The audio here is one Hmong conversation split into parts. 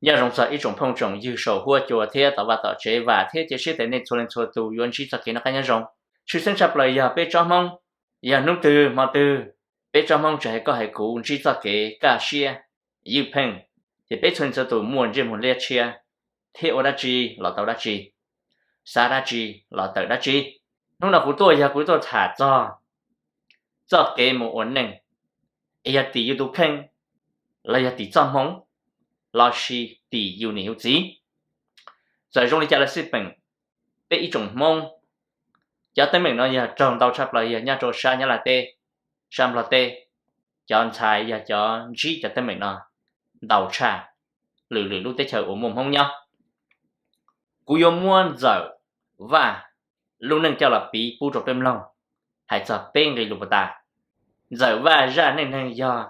Nyob zoo txog ib tsoom phooj tsoom ywg saum huab cua thiab tom vaj tom tsev, vam thiab cia siab tias nej txhua leej txhua tus yuav ntsib txoj kev noj qab nyob zoo. Tshwj xeeb tshaj plaws yog peb tsob Hmoob, yog hnub twg hmo twg peb tsob Hmoob tsis hais koj hais kuv ntsib txoj kev kaj siab ywj pheej, ces peb txhua leej txhua tus muaj ntsej muag liab tshiab thiab ua dab tsi los tau dab tsi, xav dab tsi los tawm dab tsi. Hnub no kuv tuaj yog kuv tuaj tham txog txoj kev mus ua neej, es yog tim yus tus kheej, los yog tim txoj hmoov, lossis tim yus niam yus txiv. Txawm zoo li cas los xij peem, peb ib tsoom Hmoob, cov teeb meem no yog raug ntau tshaj plaws yog nyob rau sab Nyab Laj teb, sab Nplog teb. Cov ntxhais yog cov ntsib cov teeb meem no ntau tshaj lwm lwm lub teb chaws uas muaj Hmoob nyob. Kuv yuav muab Ntxawm Vaj lub neej coj los piv pub rau peb mloog, hais txog peb nqe lus puas tas. Ntxawm Vaj zaj neej neeg yog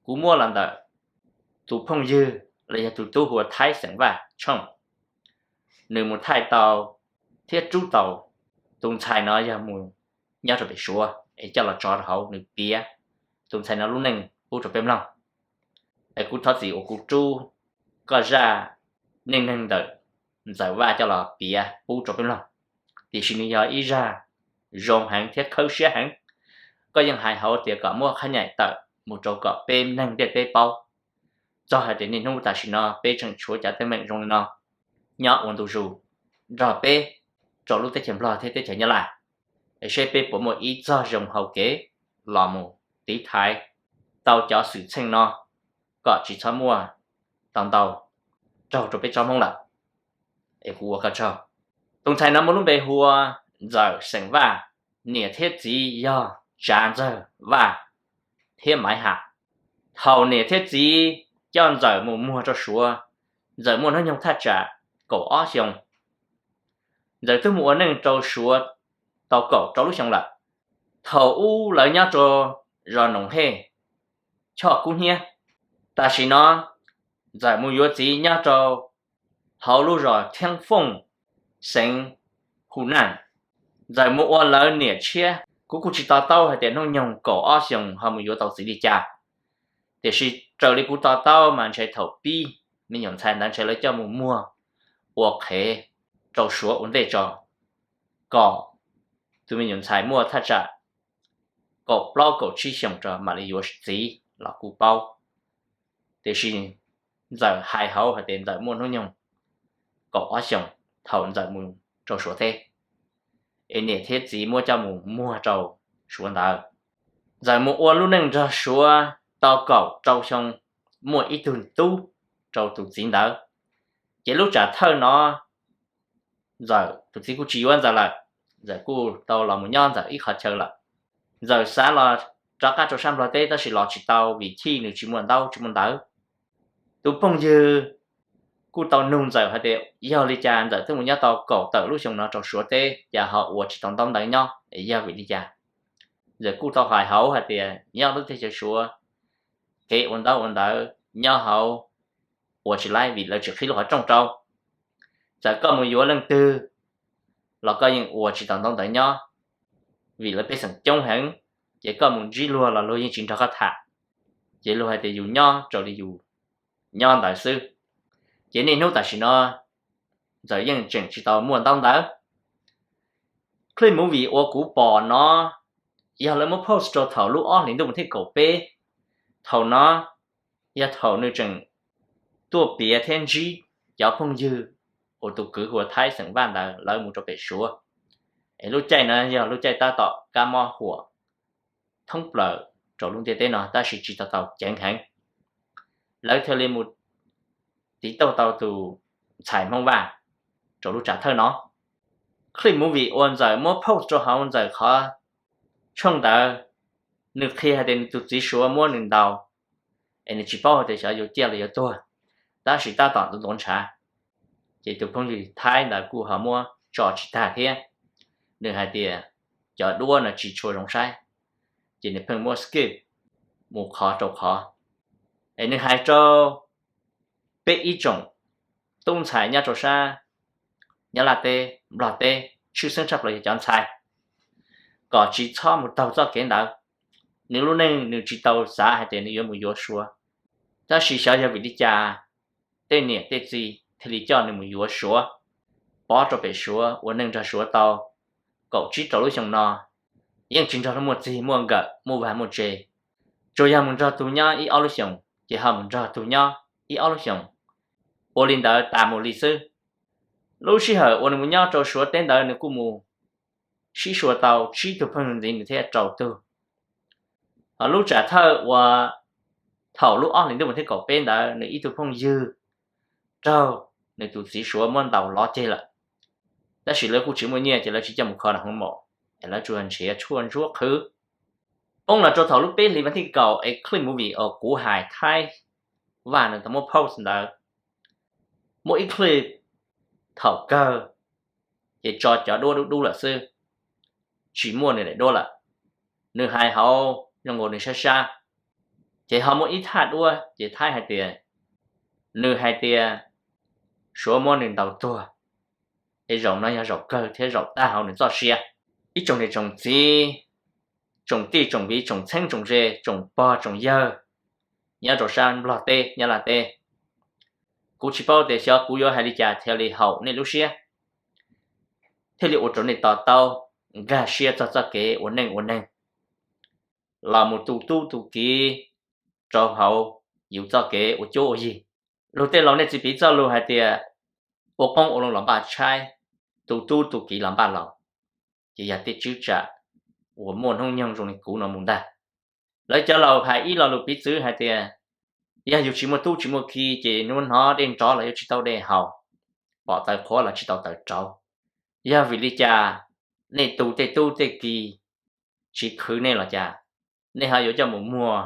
kuv muab los ntawm tus phooj ywg los yog tus tub hu ua Thaib xeem Vaj Tshooj, nws mus thaij tau thiab rub tau tus ntxhais no yog mus nyob rau pem Suav es coj los tso rau hauv nws piav tus ntxhais no lub neej pub rau peb mloog. Es kuv thov txim uas kuv rub koj zaj neej neeg ntawm Ntxawm Vaj coj los piav pub rau peb mloog, tiam sis nws yog ib zaj zoo heev thiab khawb siab heev. Koj yeej hais hauv tias kom muab qhab nyaim tawm mus rau kom peb neeg ntiaj teb paub txog hais tias niaj hnub tam sim no peb tseem tshuav cov teeb meem zoo li no nyob ua ntu zus nrog peb rau lub teb chaws Nplog thiab teb chaws Nyab Laj. Es seb peb puas muaj ib txoj zoo hau kev los mus tiv thaiv tau cov xwm txheej no kom tsis txhob muaj tau ntau raug rau peb tsob Hmoob lawm. Es kuv ua koj tsaug. Tus ntxhais no muaj lub npe hu ua Ntxawm xeem Vaj, niam thiab txiv yog Tsav Ntxawg Vaj thiab Maiv Ham. Thaum niam thiab txiv coj Ntxawm mus muag rau Suav, Ntxawm muaj hnub nyoog thaj tsam kaum ob xyoos. Ntxawm twb mus ua neej rau Suav tau kaum rau lub xyoo lawm. Thaum ub lawv nyob rau zos Noom Hej, Choj Kub Hnyiab. Tam sim no Ntxawm mus yuav txiv nyob rau hauv lub zos Thiab Fooj, xeev Hu Naj. Ntxawm mus ua lawv niam tshiab, kuv kuj tsis to taub hais tias hnub nyoog kaum ob xyoos ho mus yuav tau txiv li cas. Tiam sis raws li kuv to taub mas ntshe thaum pib me nyuam ntxhais ntawd ntshe lawv coj mus muag ua qhev rau Suav ua ntej tso, kom tus me nyuam ntxhais muaj thaj tsam kaum plaub kaum tsib xyoos rau mam li yuav txiv los kuj paub. Tiam sis Ntxawm hais hauv hais tias Ntxawm muaj hnub nyoog kaum ob xyoos thaum Ntxawm mus rau Suav teb, es niam thiab txiv muab coj mus muag rau Suav ntawd. Ntxawm mus ua lub neej nrog Suav tau kaum rau xyoo, muaj ib tug tub rau tus txiv ntawd. Ces lub tsam thawj no Ntxawm tus txiv kuj tsis yuav Ntxawm lawm, Ntxawm kuj tau los mus nyob Ntxawm ib qhov chaw lawm. Ntxawm xav los rov qab rau sab Nplog teb tab sis los tsis tau vim chij nws tsis muaj ntaub tsis muaj ntawv. Tus phooj ywg kuj tau nug Ntxawm hais tias yog li cas Ntxawm twb mus nyob tau kaum tawm lub xyoo no rau Suav teb cas ho ua tsis tau ntaub ntawv nyob es yog vim li cas. Ntxawm kuj tau hais hauv hais tias nyob lub teb chaws Suav, kev ua ntaub ua ntawv nyob hauv ua tsis laib vim lawv tsis qhib lub qhov rooj rau. Txawm koj mus yuav leej twg los koj yeej ua tsis tau ntaub ntawv nyob, vim lawv pej xeem coob heev, ces koj mus ntsib luag los luag yeej tsis nrog koj tham, ces luag hais tias yus nyob raws li yus nyob ntawd xwb. Ces niaj hnub tam sim no Ntxawm yeej tseem tsis tau muaj ntaub ntawv. Clip movie uas kuv pom no yog lawv muab post rau thaum lub ob hlis ntuj mus thib kaum peb. Thaum no yog thaum nws tseem tuaj piav thiab ntsib cov phooj ywg uas tus kwv hu ua Thaib xeem Vaj ntawd lawv mus rau pem Suav. Es lub caij no yog lub caij tab tom kab mob huam thoob plaws rau lub ntiaj teb no tab sis tsis tau tau ceev heev, lawv thiaj li mus tiv tauj tau tus ntxhais Hmoob Vaj rau lub tsam thawj no. Clip movie uas Ntxawm muab post rau hauv Ntxawm qhov tshooj ntawd, nws qhia hais tias nws tus txiv Suav muab nws ntaus, es nws tsis paub hais tias xyov yuav ciaj los yuav tuag, tab sis tab tom ntuav ntuav ntshav. Ces tus phooj ywg Thaib ntawd kuj ho muab tso tsis tag thiab, nws hais tias cov duab no tsis tshua zoo saib, ces nws pheej muab skip mus qhov rau qhov. Es nws hais rau peb ib tsoom tub ntxhais nyob rau sab Nyab Laj teb, Nplog teb, tshwj xeeb tshaj plaws yog cov ntxhais, kom tsis txhob mus taug txoj kev ntawd. Nws lub neej nws tsis tau xav hais tias nws yuav mus yuav Suav, tab sis xyov yog vim li cas tej niam tej txiv thiaj li coj nws mus yuav Suav, pov rau pem Suav, ua neej nrog Suav tau kaum tsib rau lub xyoo no, yeej tsis nrog luag muaj txig muaj nkawm muaj vaj muaj tse. Tsuas yog mus nrog tug nyob ib ob lub xyoos ces ho mus nrog tug nyob ib ob lub xyoos, ua li ntawd tas mus li xwb. Lub sij hawm uas nws mus nyob rau Suav teb ntawd nws kuj mus sib sua tau tsib tug phooj ywg ntxiv nws thiaj rau tug. Ho lub tsam thawj uas thaum lub ob hlis ntuj mus thib kaum peb ntawd nws ib tug phooj ywg raug nws tus txiv Suav muab ntaus lov ceg lawm. Tab sis lawv kuj tsis muaj nyiaj ces lawv tsis coj mus kho nram hoo maum, es lawv tsuas nrhiav tshuaj ntsuab qhwv. Poob los rau thaum lub peb hlis vas thib kaum es clip movie uas kuv hais Thaib Vaj nws tau muab post ntawd, muaj ib clip thaum kawg ces tso cov duab dub dub lawm xwb, tsis muaj nws daim duab lawm. Nws hais hauv zoo nkaus nws sab sab, ces ho muaj ib thaj duab ces Thaib hais tias, nws hais tias Suav muab nws ntaus tuag, es zaum no yog zaum kawg thiab zaum tag hauv nws txoj sia. Ib tsoom niam tsoom txiv, tsoom tij tsoom viv tsoom txheeb tsoom ze tsoom pog tsoom yawg nyob rau sab Nplog teb Nyab Laj teb, kuv tsis paub tias xyov kuv yuav hais li cas thiaj li haum nej lub siab, thiaj li ua rau nej to taub nkag siab txog txoj kev ua neej ua neeg los mus tu tub tu kiv rau hauv yus txoj kev ua cuab ua yig. Luag tej laus nej txiv piv txoj lus hais tias ua qoob ua loo los npaj tshaib, tu tub tu kiv los npaj laus, ces yog tej tswv tsam uas muaj hnub nyoog zoo li kuv no mus ntag. Lawv cov laus hais ib lo lus piv txwv hais tias yog yus tsis muaj tub tsis muaj ki ces hnub hnov dej nrov los yuav tsis tau dej haus, pom taws qhuav los tsis tau taws rauv. Yog vim li cas nej tu tej tub tej ki tsis khwv nej los cas, nej ho yuav coj mus muag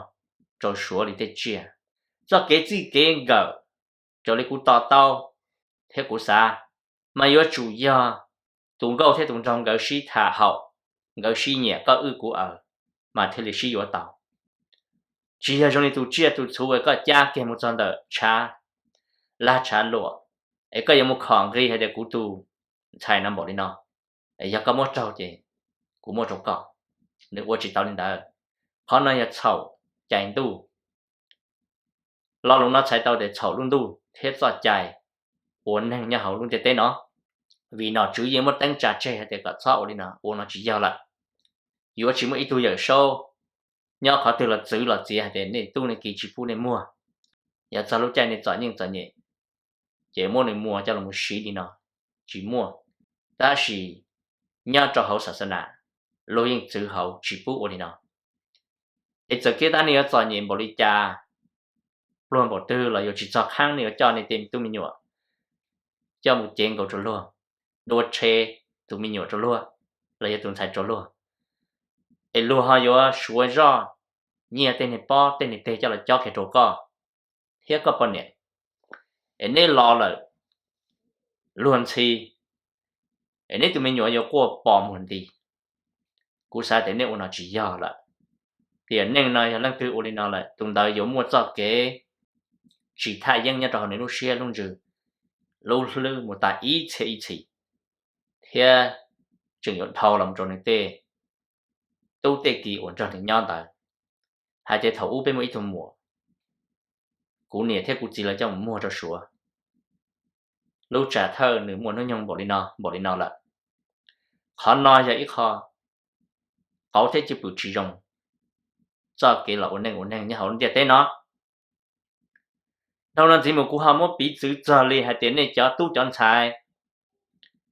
rau Suav li tej tsiaj? Txoj kev txij kev nkawm raws li kuv to taub thiab kuv xav mas yuav tsum yog tus nkauj thiab tus nraug nkawd sib tham haum, nkawd sib nyiam koj wb kuv aws mas thiaj li sib yuav tau. Tsis yog zoo li tus tsiaj tus txhu es koj cab kiag mus txog ntawm tshav lag tshav luam es koj yuav mus khom nqi hais tias kuv tus ntxhais no npaum li no, es yog koj muab raug ces kuv muab rau koj. Nws ua tsis tau li ntawd. Qhov no yog txhaum cai ntuj. Lo lus no txhais tau tias txhaum lub ntuj thiab txoj cai ua neeg nyob hauv lub ntiaj teb no, vim nom tswv yeej muab teeb tsa tseg hais tias kom txhob ua li no, ua no tsis yog lawm. Yuav tsis muaj ib tug Yawm Saub nyob qhov twg los txwv los txiav hais tias nej tub nej ki tsis pub nej muag, yog txog lub caij nej txom nyem txom nyem ces muab nws muag coj los siv li no, tsis muaj. Tab sis nyob rau hauv xas xas nas, luag yeej txwv hauv tsis pub ua li no. Es txawm kiag tab nej yuav txom nyem npaum li cas, pluag npaum twg los yuav tsis txog qhab nej yuav coj nej tej tub me nyuam coj mus cev nkaus rau luag, dua rhe tus me nyuam rau luag los yog tus ntxhais rau luag, es luag ho yuav suav zoj nyiaj tej niag pob tej niag teg coj los cob kiag rau koj thiab koj poj niam, es neb los lawm luag ntxhi, es neb tus me nyuam yuav quaj pos muag nti. Kuv xav tias nej ua no tsis yog lawm. Tiam neej no yog leej twg ua li no lawm tus ntawd yuav muaj txoj kev tsis thaj yeeb nyob rau hauv nws lub siab lub ntsws, lub hlwb mus tas ib txhia ib txhis, thiab tseem yuav dhau los rau nws tej tub tej ki uas nrog nws nyob ntawd, hais tias thaum ub peb muaj ib tug muam, kuv niam thiab kuv txiv lawv coj mus muag rau Suav, lub tsam thawj nws muaj hnub nyoog npaum li no npaum li no lawm. Qhov no yog ib qho qauv thiab cwj pwm tsis zoo txoj kev los ua neej ua neeg nyob hauv lub ntiaj teb no. Dhau no ntxiv mus kuv ho muab piv txwv txog li hais tias nej cov tub cov ntxhais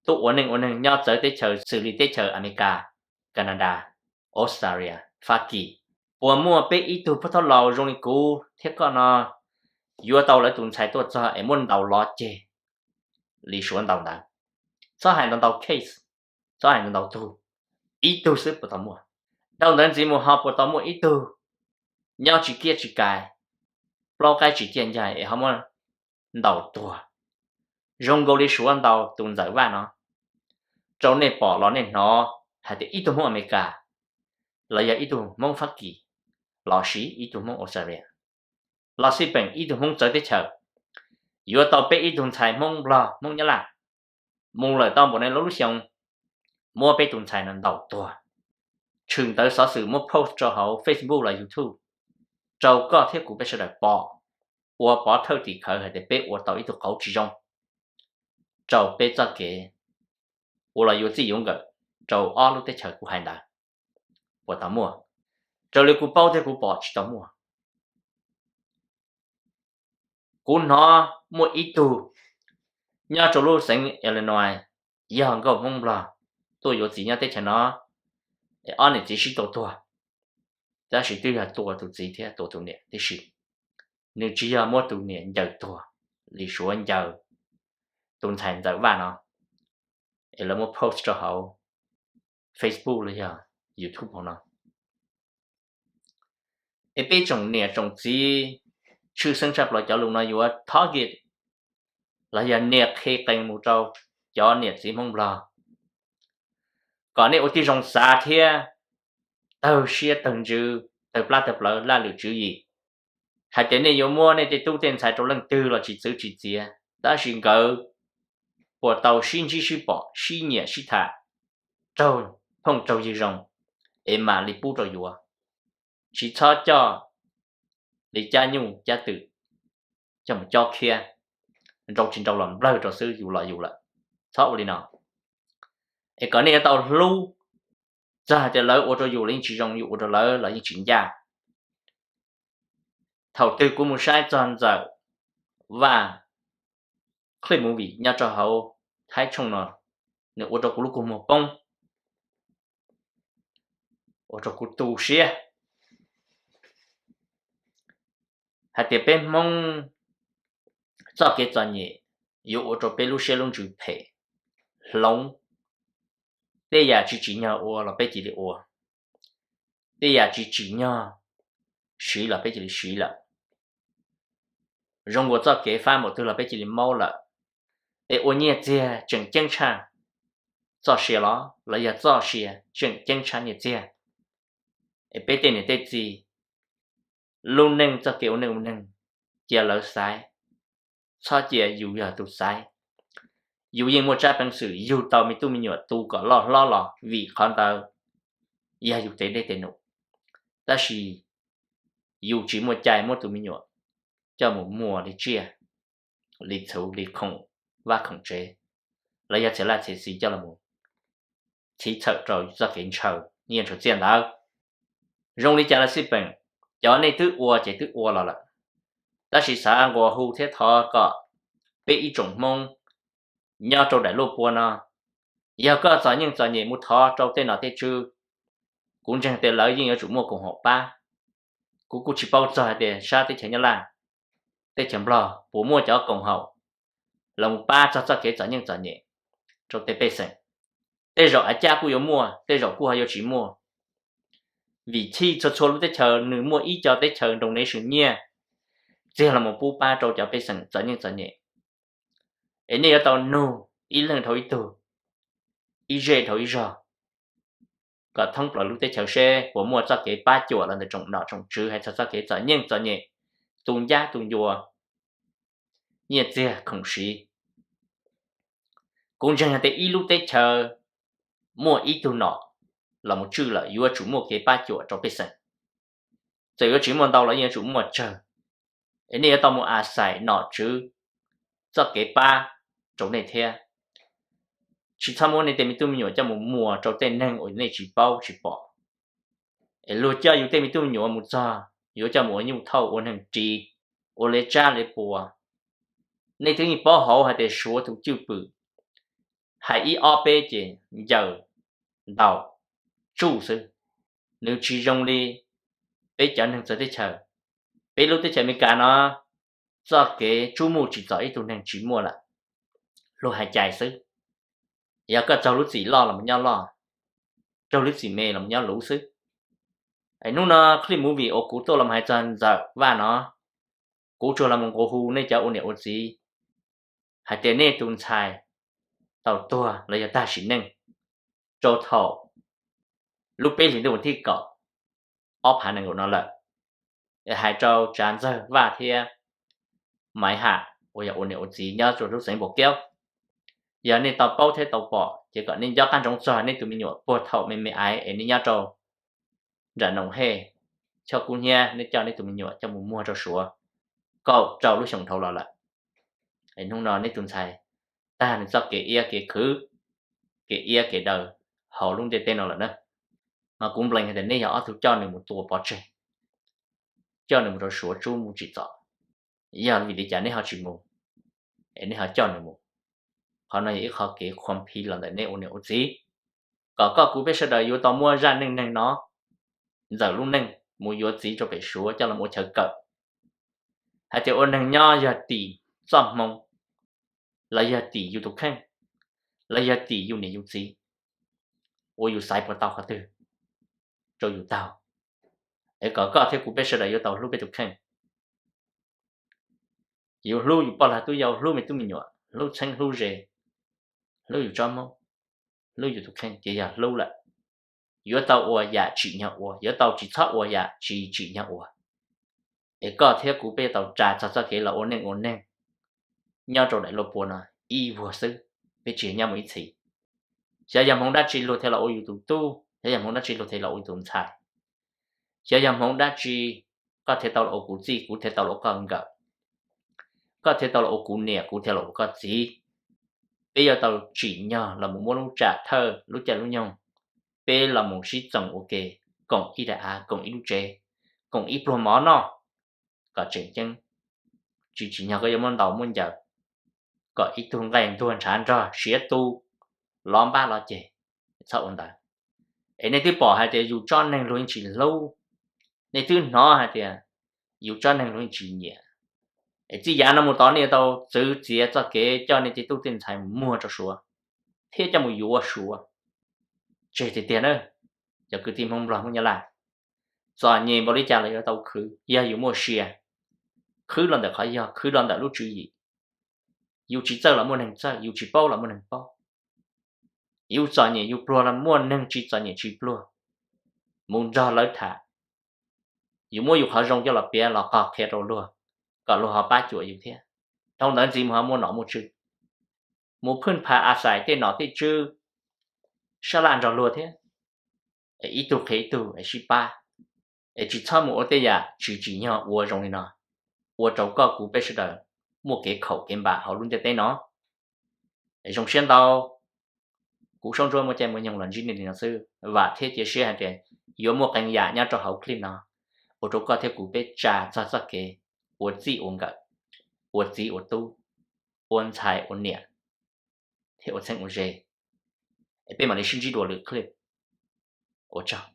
tub ua neej ua neeg nyob txawv teb chaws xws li teb chaws Amelikas, Canada, Australia, Fab Kis, puas muaj peb ib tug pab thaub laus zoo li kuv thiab koj no yuav tau lawv tus ntxhais tuaj txog es muab ntaus lov ceg li Suav ntaus ntawd? Txhob hais ntau ntau case, txhob hais ntau ntau tug, ib tug xwb puas tau muaj? Dhau ntawd ntxiv mus ho puas tau muaj ib tug nyob tsis kiab tsis kais, plaub qaib tsis ciaj ncaig es ho muab ntaus tuag zoo nkaus li Suav ntaus tus ntxawm Vaj no, rau nej pom los nej hnov hais tias ib tug Hmoob Amelikas, los yog ib tug Hmoob Fab Kis, los sis ib tug Hmoob Australia, los xij peem ib tug Hmoob txawv teb chaws, yuav tau peb ib tug ntxhais Hmoob Nplog Hmoob Nyab Laj, mus lawm tau npaum no lub xyoo, muab peb tus ntxhais no ntaus tuag, tshwm ntawv xov xwm muab post rau hauv Facebook los YouTube rau koj thiab kuv peb sawv daws pom. ua pov thawj tim khawv hais tias peb ua tau ib tug qauv tsis zoo rau peb txoj kev ua los yuav txij yuav nkawm rau ob lub teb chaws kuv hais ntawd. Puas tau muaj? Raws li kuv paub thiab kuv pom tsis tau muaj. Kuv hnov muaj ib tug nyob rau lub xeev Illinois, yog nkauj Hmoob Nplog tuaj yuav txiv nyob teb chaws no, es ob niam txiv sib tau tuag, tab sis twb yog tua tus txiv thiab tua tus niam tib si. Nws tsis yog muab tus niam ncaws tuag li Suav ncaws tus ntxhais Ntxawm Vaj no, es lawv muab post rau hauv Facebook los yog YouTube hauv no. Es peb tsoom niam tsoom txiv tshwj xeeb tshaj plaws cov lus no yuav target los yog nias qhia qees mus rau cov niam txiv Hmoob Nplog kom nej ua tib zoo xav thiab tawg siab tawg ntsws, tawg plab tawg plawv laj lwm tswv yim, hais tias nej yuav muab nej tej tub tej ntxhais rau leej twg los tsis txwv tsis txiav, tab sis nkawd puas tau sib ntsib sib pom sib nyiam sib tham, raug phooj raug ywg zoo, es mam li pub rau yuav, tsis txhob coj li cab nyuj cab twm coj mus cob khiab, nrau tsis nrau los nplawg rau xwb, yus los yus lawm, txhob ua li no. Es kom nej yuav tau hlub, txog hais tias lawv ua rau yus los yeej tsis zoo, yus ua rau lawv los yeej tsis ncaj. Thaum twg kuv mus saib txog Ntxawm Vaj clip movie nyob rau hauv Thaib tshooj no, nws ua rau kuv lub kua muag poob, ua rau kuv tu siab hais tias peb Hmoob txoj kev txom nyem yuav ua rau peb lub siab lub ntsws phem, hloov, tej yam tsis tsim nyog ua los peb cia li ua, tej yam tsis tsim nyog siv los peb cia li siv lawm, zoo ua txoj kev fab npaum twg los peb cia li maub lawm. Es ua nyiaj txiag tseem ceeb tshaj txoj sia los, los yog txoj sia tseem ceeb tshaj nyiaj txiag? Es peb tej niam tej txiv lub neej txoj kev ua neej ua neeg, cia lawv xaiv, txhob cia yus yog tus xaiv. Yus yeej muaj tsab peev xwm yug tau me tub me nyuam tu kom loj hlob los vim qhov ntawd yog yus tes dej tes num, tab sis yus tsis muaj cai muab tus me nyuam coj mus muas li tsiaj, li txhuv li khoom vaj khoom tsev, los yog txhia laj txhia xis coj los txhiv txhawm rau txoj kev ntshaw nyiaj ntshaw txiaj ntawd. Zoo li cas los xij peem, cov nej twb ua ces twb ua los lawm, tab sis xav nqua hu thiab thov kom peb ib tsoom Hmoob nyob rau daim luaj pua no, yog koj txom nyem txom nyem mus thov rau tej nom tej tswv, kuv ntseeg tias lawv yeej yuav tsum muaj koom haum pab. Kuv kuj tsis paub txog hais tias sab teb chaws Nyab Laj, teb chaws Nplog puas muaj cov koom haum los mus pab txog txoj kev txom nyem txom nyem rau tej pej xeem. Tej zaum av caj kuj yuav muaj, tej zaum kuj ho yuav tsis muaj. Vim txhij txhua txhua lub teb chaws nws muaj ib co teb chaws nroo ne sw nyiaj txiag los mus pub pab rau cov pej xeem txom nyem txom nyem. Es nej yuav tau nug ib leeg dhau ib tug, ib zej dhau ib zog, kom thoob plaws lub teb chaws seb puas muaj txoj kev pab cuam los ntawm tsoom nom tsoom tswv hais txog txoj kev txom nyem txom nyem, tu ncab tu ncua, nyiaj txiag khoom siv. Kuv ntseeg tias ib lub teb chaws muaj ib tug nom los mus tswj lawm yuav tsum muaj kev pab cuam rau pej xeem. Txawm yuav tsis muaj ntau los yeej yuav tsum muaj tsawg. Es nej yuav tau mus a xais nom tswv txoj kev pab rau nej thiab. Tsis txhob muab nej tej me tub me nyuam coj mus muas rau tej neeg uas nej tsis paub tsis pom. Es luag coj yus tej me tub me nyuam mus txog yuav coj mus ua nyuj thauj ua neeg ris, ua li tsab li puas. Nej twb yeej paub hauv hais tias Suav tus cwj pwm hais ib ob peb ces ncaws ntaus tsuj xwb, nws tsis zoo li peb cov neeg txawv teb chaws. Peb lub teb chaws Amelikas no txoj kev tsub muj tsim txom ib tug neeg tsis muaj lawm, luag hais cai xwb. Yog koj raug lub txim loj los nyob loj, raug lub txim me los nyob luv xwb. Hnub no clip movie uas kuv tuaj los hais txog Ntxawm Vaj no, kuv tsuas los nqua hu nej cov ua niam ua txiv hais tias nej tus ntxhais tau tuag los yog tag sim neej rau thaum lub peb hlis ntuj vas thib kaum ob phav nees nkaum no lawm. Hais rau Tsav Ntxawg Vaj thiab Maiv Ham uas yog ua niam ua txiv nyob rau lub xeev Npaus Keub, yog nej tau paub thiab tau pom ces kom nej nco qab ntsoov txog nej tus me nyuam puag thaum me me aiv es nej nyob rau nram Noom Hej, Choj Kub Hnyiab, nej coj nej tus me nyuam coj mus muag rau Suav. kaum rau lub xyoo dhau los lawm. Hnub no neb tus ntxhais tag nws txoj kev iab kev khwv, kev iab kev daw hauv lub ntiaj teb no lawm na. Mas kuv nplees hais tias neb yog ob tug coj nws mus tua pov tseg, coj nws mus rau Suav tsub mus tsim txom. Yog vim li cas neb ho tsis mus, es neb ho coj nws mus? Qhov no yog ib qho kev khuam phiv los ntawm neb ua niam ua txiv, kom koj kuv peb sawv daws yuav tau muab zaj neej neeg no ntxawm lub neej mus yuav txiv rau pem Suav coj los ua chaw kawm, hais tias ua neeg nyob yog tim txoj hmoo, los yog tim yus tus kheej, los yog tim yus niam yus txiv, uas yus xaiv puas tau qhov twg rau yus taug. Es kom koj thiab kuv peb sawv daws yuav tau hlub peb tus kheej, yus hlub yus poj lag tub yau, hlub me tub me nyuam, hlub txheeb hlub ze, hlub yus tsob hmoob, hlub yus tus kheej ces yog hlub lawm. Yuav tau ua yam tsim nyog ua, yuav tau tsis txhob ua yam tsis tsim nyog ua. Es koj thiab kuv peb yuav tau tsa txog txoj kev los ua neej ua neeg nyob rau daim luaj pua no ib vuag xwb, peb tsis nyob mus ib txhis. Xyov yog hmoov dab tsi luag thiaj los ua yus tus tub, xyov yog hmoov dab tsi luag thiaj los ua yus tus ntxhais. Xyov yog hmoov dab tsi koj thiaj tau los ua kuv txij, kuv thiaj tau los ua koj nkawm, koj thiaj tau los ua kuv niam, kuv thiaj los ua koj txiv. Peb yuav tau tsim nyog los mus muab lub tsam thawj lub caij lub nyoog, peb los mus sib txoos ua ke, koom ib daim av, koom ib lub tsev, koom ib pluag mov noj, kom tseem ceeb. Tsis tsim nyog koj yuav muab ntaus muab ncaws, kom ib tug nqaij ntuag ntshav nrog siav tu, lov npab lov ceg, txhob ua ntawd. Es nej twb pom hais tias yus tsob neeg luag yeej tsis hlub, nej twb hnov hais tias yus tsob neeg luag yeej tsis nyiam. Es txij yav no mus tod nej yuav tau txwv txiav txoj kev coj nej tej tub tej ntxhais mus muag rau Suav, thiab coj mus yuav Suav. Tseg tiag tiag na, cov kwv tij Hmoob Nplog Hmoob Nyab Laj, txom nyem npaum li cas los yuav tau khwv, yog yus muaj sia, khwv los ntawm qhov yog, khwv los ntawm lub tswv yim. Yus tsis txawj los muaj neeg txawj, yus tsis paub los muaj neeg paub. Yus txom nyem yus pluag los muaj neeg tsis txom nyem tsis pluag, mus nrog lawv tham. Yus muab yus qhov zoo coj los piav los qog qhia rau luag, kom luag ho pab cuam yus thiab. Dhau ntawd ntxiv mus ho muaj nom muaj tswv, mus phwj phas a xais tej nom tej tswv sab laj nrog luag thiab. Es ib tug qhia ib tug es sib pab, es tsis txhob mus ua tej yam tsis tsim nyog ua zoo li no, ua rau koj kuv peb sawv daws muaj kev khaum kev npam hauv lub ntiaj teb no. Zoo siab ntau, kuv Saub Ntsuab muaj caij muaj nyoog los ntsib nej li no xwb, vam thiab cia siab hais tias yuav muaj qee yam nyob rau hauv clip no, ua rau koj thiab kuv peb tsa txog txoj kev ua txij ua nkawm, ua txiv ua tub, ua ntxhais ua niam, thiab ua txheeb ua ze. Es peb mam li sib ntsib dua lwm clip. Ua tsaug.